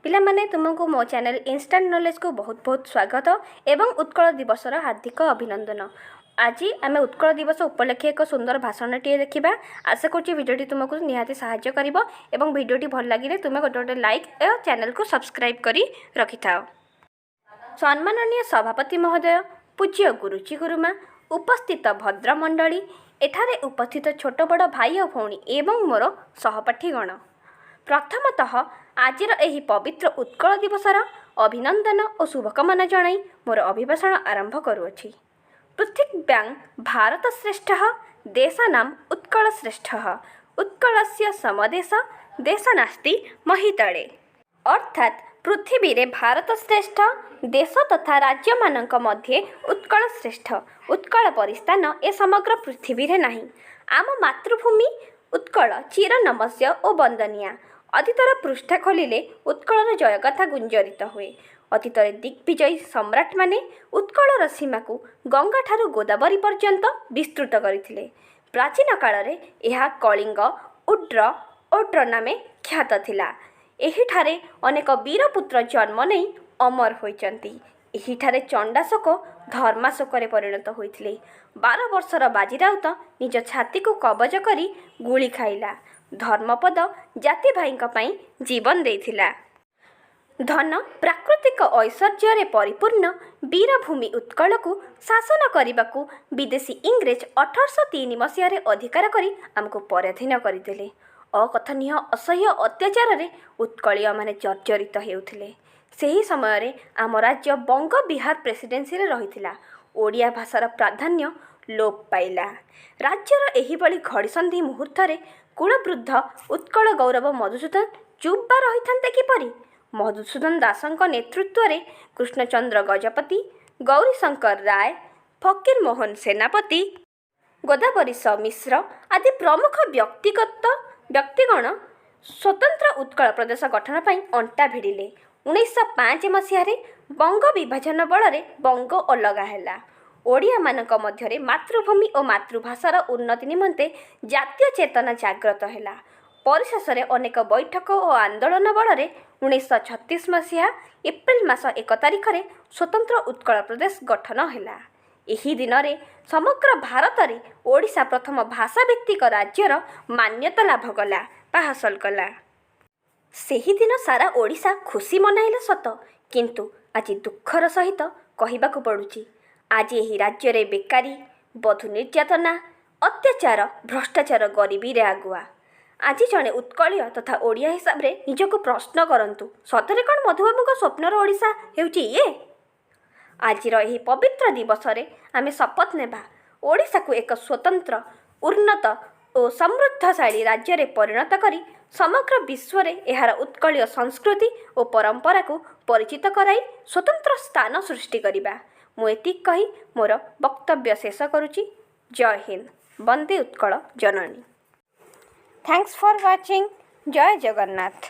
ପିଲାମାନେ, ତୁମକୁ ମୋ ଚ୍ୟାନେଲ୍ ଇନଷ୍ଟାଣ୍ଟ ନଲେଜକୁ ବହୁତ ବହୁତ ସ୍ୱାଗତ ଏବଂ ଉତ୍କଳ ଦିବସର ହାର୍ଦ୍ଦିକ ଅଭିନନ୍ଦନ। ଆଜି ଆମେ ଉତ୍କଳ ଦିବସ ଉପଲକ୍ଷେ ଏକ ସୁନ୍ଦର ଭାଷଣଟିଏ ଦେଖିବା। ଆଶା କରୁଛି ଭିଡ଼ିଓଟି ତୁମକୁ ନିହାତି ସାହାଯ୍ୟ କରିବ ଏବଂ ଭିଡ଼ିଓଟି ଭଲ ଲାଗିଲେ ତୁମେ ଗୋଟେ ଗୋଟେ ଲାଇକ୍ ଓ ଚ୍ୟାନେଲକୁ ସବସ୍କ୍ରାଇବ୍ କରି ରଖିଥାଅ। ସମ୍ମାନନୀୟ ସଭାପତି ମହୋଦୟ, ପୂଜ୍ୟ ଗୁରୁଜୀ ଗୁରୁମା, ଉପସ୍ଥିତ ଭଦ୍ରମଣ୍ଡଳୀ, ଏଠାରେ ଉପସ୍ଥିତ ଛୋଟ ବଡ଼ ଭାଇ ଓ ଭଉଣୀ ଏବଂ ମୋର ସହପାଠୀଗଣ, ପ୍ରଥମତଃ ଆଜିର ଏହି ପବିତ୍ର ଉତ୍କଳ ଦିବସର ଅଭିନନ୍ଦନ ଓ ଶୁଭକାମନା ଜଣାଇ ମୋର ଅଭିଭାଷଣ ଆରମ୍ଭ କରୁଅଛି। ପୃଥିବ୍ୟାଂ ଭାରତ ଶ୍ରେଷ୍ଠ ଦେଶାନାମ ଉତ୍କଳ ଶ୍ରେଷ୍ଠ, ଉତ୍କଳସ୍ୟ ସମଦେଶ ଦେଶ ନାସ୍ତି ମହୀତଳେ। ଅର୍ଥାତ୍ ପୃଥିବୀରେ ଭାରତ ଶ୍ରେଷ୍ଠ ଦେଶ ତଥା ରାଜ୍ୟମାନଙ୍କ ମଧ୍ୟେ ଉତ୍କଳ ଶ୍ରେଷ୍ଠ, ଉତ୍କଳ ପରି ସ୍ଥାନ ଏ ସମଗ୍ର ପୃଥିବୀରେ ନାହିଁ। ଆମ ମାତୃଭୂମି ଉତ୍କଳ ଚିର ନମସ୍ୟ ଓ ବନ୍ଦନୀୟା। ଅତୀତର ପୃଷ୍ଠା ଖୋଲିଲେ ଉତ୍କଳର ଜୟଗାଥା ଗୁଞ୍ଜରିତ ହୁଏ। ଅତୀତରେ ଦିଗ୍ବିଜୟୀ ସମ୍ରାଟମାନେ ଉତ୍କଳର ସୀମାକୁ ଗଙ୍ଗାଠାରୁ ଗୋଦାବରୀ ପର୍ଯ୍ୟନ୍ତ ବିସ୍ତୃତ କରିଥିଲେ। ପ୍ରାଚୀନ କାଳରେ ଏହା କଳିଙ୍ଗ, ଉଡ୍ର, ଓଡ୍ର ନାମେ ଖ୍ୟାତ ଥିଲା। ଏହିଠାରେ ଅନେକ ବୀରପୁତ୍ର ଜନ୍ମ ନେଇ ଅମର ହୋଇଛନ୍ତି। ଏହିଠାରେ ଚଣ୍ଡାଶୋକ ଧର୍ମାଶୋକରେ ପରିଣତ ହୋଇଥିଲେ। 12 ବର୍ଷର ବାଜିରାଉତ ନିଜ ଛାତିକୁ କବଜ କରି ଗୁଳି ଖାଇଲା। ଧର୍ମପଦ ଜାତିଭାଇଙ୍କ ପାଇଁ ଜୀବନ ଦେଇଥିଲା। ଧନ ପ୍ରାକୃତିକ ଐଶ୍ୱର୍ଯ୍ୟରେ ପରିପୂର୍ଣ୍ଣ ବୀରଭୂମି ଉତ୍କଳକୁ ଶାସନ କରିବାକୁ ବିଦେଶୀ ଇଂରେଜ 1803 ମସିହାରେ ଅଧିକାର କରି ଆମକୁ ପରାଧୀନ କରିଦେଲେ। ଅକଥନୀୟ ଅସହ୍ୟ ଅତ୍ୟାଚାରରେ ଉତ୍କଳୀୟମାନେ ଜର୍ଜରିତ ହେଉଥିଲେ। ସେହି ସମୟରେ ଆମ ରାଜ୍ୟ ବଙ୍ଗ ବିହାର ପ୍ରେସିଡେନ୍ସିରେ ରହିଥିଲା। ଓଡ଼ିଆ ଭାଷାର ପ୍ରାଧାନ୍ୟ ଲୋପ ପାଇଲା। ରାଜ୍ୟର ଏହିଭଳି ଘଡ଼ିସନ୍ଧି ମୁହୂର୍ତ୍ତରେ କୁଳବୃଦ୍ଧ ଉତ୍କଳ ଗୌରବ ମଧୁସୂଦନ ଚୁପ୍ ବା ରହିଥାନ୍ତେ କିପରି? ମଧୁସୂଦନ ଦାସଙ୍କ ନେତୃତ୍ୱରେ କୃଷ୍ଣଚନ୍ଦ୍ର ଗଜପତି, ଗୌରୀଶଙ୍କର ରାୟ, ଫକୀରମୋହନ ସେନାପତି, ଗୋଦାବରୀଶ ମିଶ୍ର ଆଦି ପ୍ରମୁଖ ବ୍ୟକ୍ତିଗତ ବ୍ୟକ୍ତିଗଣ ସ୍ୱତନ୍ତ୍ର ଉତ୍କଳ ପ୍ରଦେଶ ଗଠନ ପାଇଁ ଅଣ୍ଟା ଭିଡ଼ିଲେ। 1905 ମସିହାରେ ବଙ୍ଗ ବିଭାଜନ ବଳରେ ବଙ୍ଗ ଅଲଗା ହେଲା। ଓଡ଼ିଆମାନଙ୍କ ମଧ୍ୟରେ ମାତୃଭୂମି ଓ ମାତୃଭାଷାର ଉନ୍ନତି ନିମନ୍ତେ ଜାତୀୟ ଚେତନା ଜାଗ୍ରତ ହେଲା। ପରିଶେଷରେ ଅନେକ ବୈଠକ ଓ ଆନ୍ଦୋଳନ ବଳରେ 1936 ମସିହା ଏପ୍ରିଲ ମାସ 1 ତାରିଖରେ ସ୍ୱତନ୍ତ୍ର ଉତ୍କଳ ପ୍ରଦେଶ ଗଠନ ହେଲା। ଏହି ଦିନରେ ସମଗ୍ର ଭାରତରେ ଓଡ଼ିଶା ପ୍ରଥମ ଭାଷାଭିତ୍ତିକ ରାଜ୍ୟର ମାନ୍ୟତା ଲାଭ କଲା ବା ହାସଲ କଲା। ସେହିଦିନ ସାରା ଓଡ଼ିଶା ଖୁସି ମନାଇଲା ସତ, କିନ୍ତୁ ଆଜି ଦୁଃଖର ସହିତ କହିବାକୁ ପଡ଼ୁଛି, ଆଜି ଏହି ରାଜ୍ୟରେ ବେକାରୀ, ବଧୂ ନିର୍ଯାତନା, ଅତ୍ୟାଚାର, ଭ୍ରଷ୍ଟାଚାର, ଗରିବୀରେ ଆଗୁଆ। ଆଜି ଜଣେ ଉତ୍କଳୀୟ ତଥା ଓଡ଼ିଆ ହିସାବରେ ନିଜକୁ ପ୍ରଶ୍ନ କରନ୍ତୁ, ସତରେ କ'ଣ ମଧୁବାବୁଙ୍କ ସ୍ୱପ୍ନର ଓଡ଼ିଶା ହେଉଛି ଇଏ? ଆଜିର ଏହି ପବିତ୍ର ଦିବସରେ ଆମେ ଶପଥ ନେବା, ଓଡ଼ିଶାକୁ ଏକ ସ୍ୱତନ୍ତ୍ର, ଉନ୍ନତ ଓ ସମୃଦ୍ଧଶାଳୀ ରାଜ୍ୟରେ ପରିଣତ କରି ସମଗ୍ର ବିଶ୍ୱରେ ଏହାର ଉତ୍କଳୀୟ ସଂସ୍କୃତି ଓ ପରମ୍ପରାକୁ ପରିଚିତ କରାଇ ସ୍ୱତନ୍ତ୍ର ସ୍ଥାନ ସୃଷ୍ଟି କରିବା। ମୁଁ ଏତିକି କହି ମୋର ବକ୍ତବ୍ୟ ଶେଷ କରୁଛି। ଜୟ ହିନ୍ଦ, ବନ୍ଦେ ଉତ୍କଳ ଜନନୀ। Thanks for watching. Jay Jagannath.